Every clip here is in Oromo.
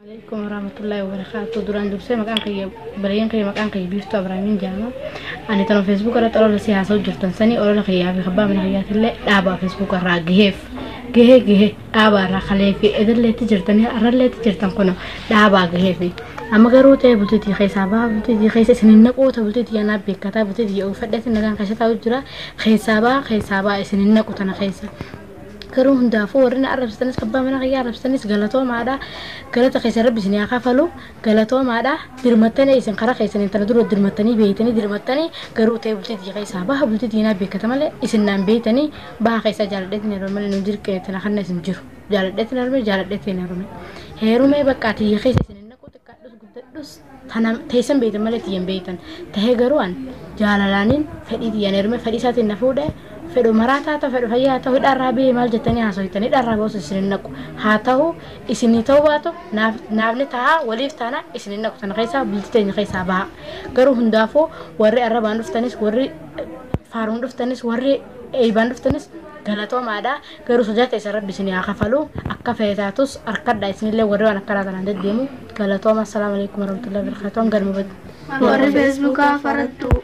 Alaikum warahmatullahi wabarakatuh. Duraan dursee maqaan kiyya bareeyyan kiyya maqaan kiyya Biiftuu Abrahaamiin jedhama. Ani tana Facebook irratti olola siyaasaa hojjetan sanii olola kiyyaa fi abbaa mana kiyyaatillee dhaabaa Facebook irraa gaheef gahee gahee dhaabaa irraa kalee fi edalleetti jirtanii arralleetti jirtan kun dhaabaa gaheef. Amma garuu ta'e bultiitii keessaa baha bultiitii keessa isin hin naqoota bultiitii anaa beekataa bultiitii uffadheetti nagaan keessa taa'u jira keessaa baha keessaa baha isin hin naqu tana keessa. Garuu hundaafuu warri na arrabsitanis abbaa mana kiyyaa arrabsitanis galatoomaadha. Galata keessa rabbi isin haa kafalu galatoomaadha. Dirmattanii isin karaa keessan intala dura dirmattanii beeytanii dirmattanii garuu ta'e bultiitii keessaa baha bultiitii naa beekata malee isin naan beeytanii baha keessaa jaaladheetiin yeroo malee nu dirqine tana kana isin jiru. Jaaladheetiin heerume jaaladheetiin heerume. Heerumee bakka tiyya keessa isin hin naqu xiqqaadhus guddadhus tana teessan beeytan malee tiyyan beeytan. Tahee garuu an jaalalaaniin fedhii tiyyaan heerume fedhii isaatiin na fuudhee fedhu maraataa ta'u fedhu fayyaa ta'u hidhaarraa biyya maal jettanii haasoftan hidhaarraa boosa isin hin naqu haa ta'u isinii ta'uu baatu naafni ta'a waliif taana isin hin naqu sana keessaa bultii teenya keessaa baha garuu hundaafuu warri arrabaan dhuftanis warri faaruun dhuftanis warri eeybaan dhuftanis galatoomaadha garuu sodaa ta'e rabbi isin haa kafalu akka feetaatus harkadha isinillee warri waan akkanaa kanaan deddeemu galatooma. Assalaamu alaikum warahmatullahi wabarakatuh. Hanganuma badu. Warri Feesbuukaa farattuu.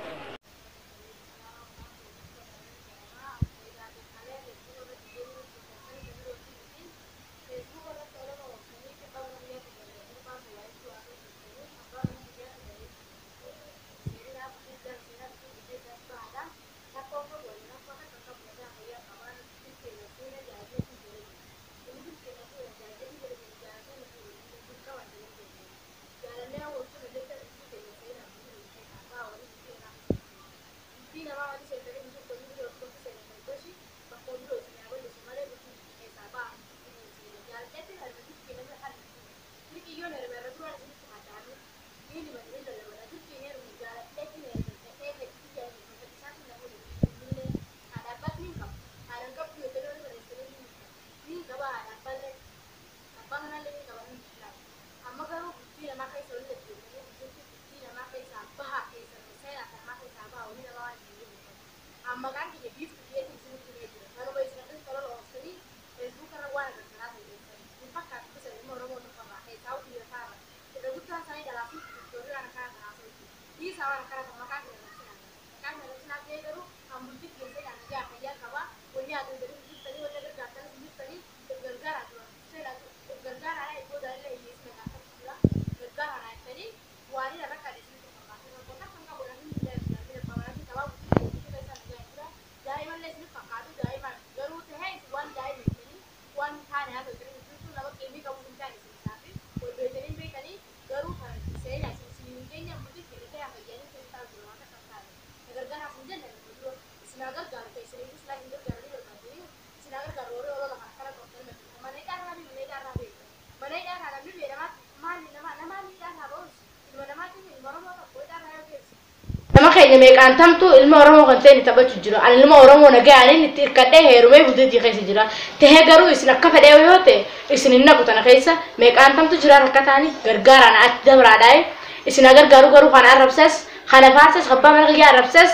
Nama keenya meeqaan tamtu ilma Oromoo kan ta'e taphachuu jiru. Ani ilma Oromoo nagaaniin itti hirkadhee heerumee bultiitii keessa jira. Tahee garuu isin akka fedhee yoo ta'e isin hin naqu tana keessa meeqaan tamtu jira rakka ta'anii gargaaraan achi dabraadhaa. Isin gargaaru garuu kana arrabsas kana faarsas abbaa mana kiyyaa arrabsas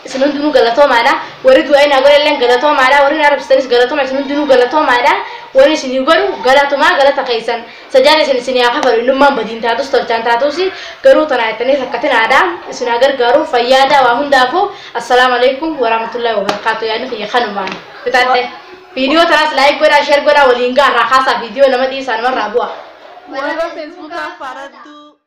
isin hundinuu galatoomaadha. Warri du'aa naa godhallee galatoomaadha. Warri na arrabsanis galatooma isin hundinuu galatoomaadha. Warri isin godhu galatumaa galata keessan sajaan isin isin haa kafalu innummaan badiin taatus tolchaan taatus garuu tanaa jettanii rakkatinaadha. Isin haa gargaaru fayyaada waa hundaafuu. Assalaamu alaikum warahmatullahi wabarakatuh. Yaadni kiyya kanumaan bitaadhe. Viidiyoo tanaas laayik godhaa sheer godhaa waliin gaarraa kaasaa viidiyoo nama dhiisaa namarraa bu'a. Warra Feesbuukaa farattuu.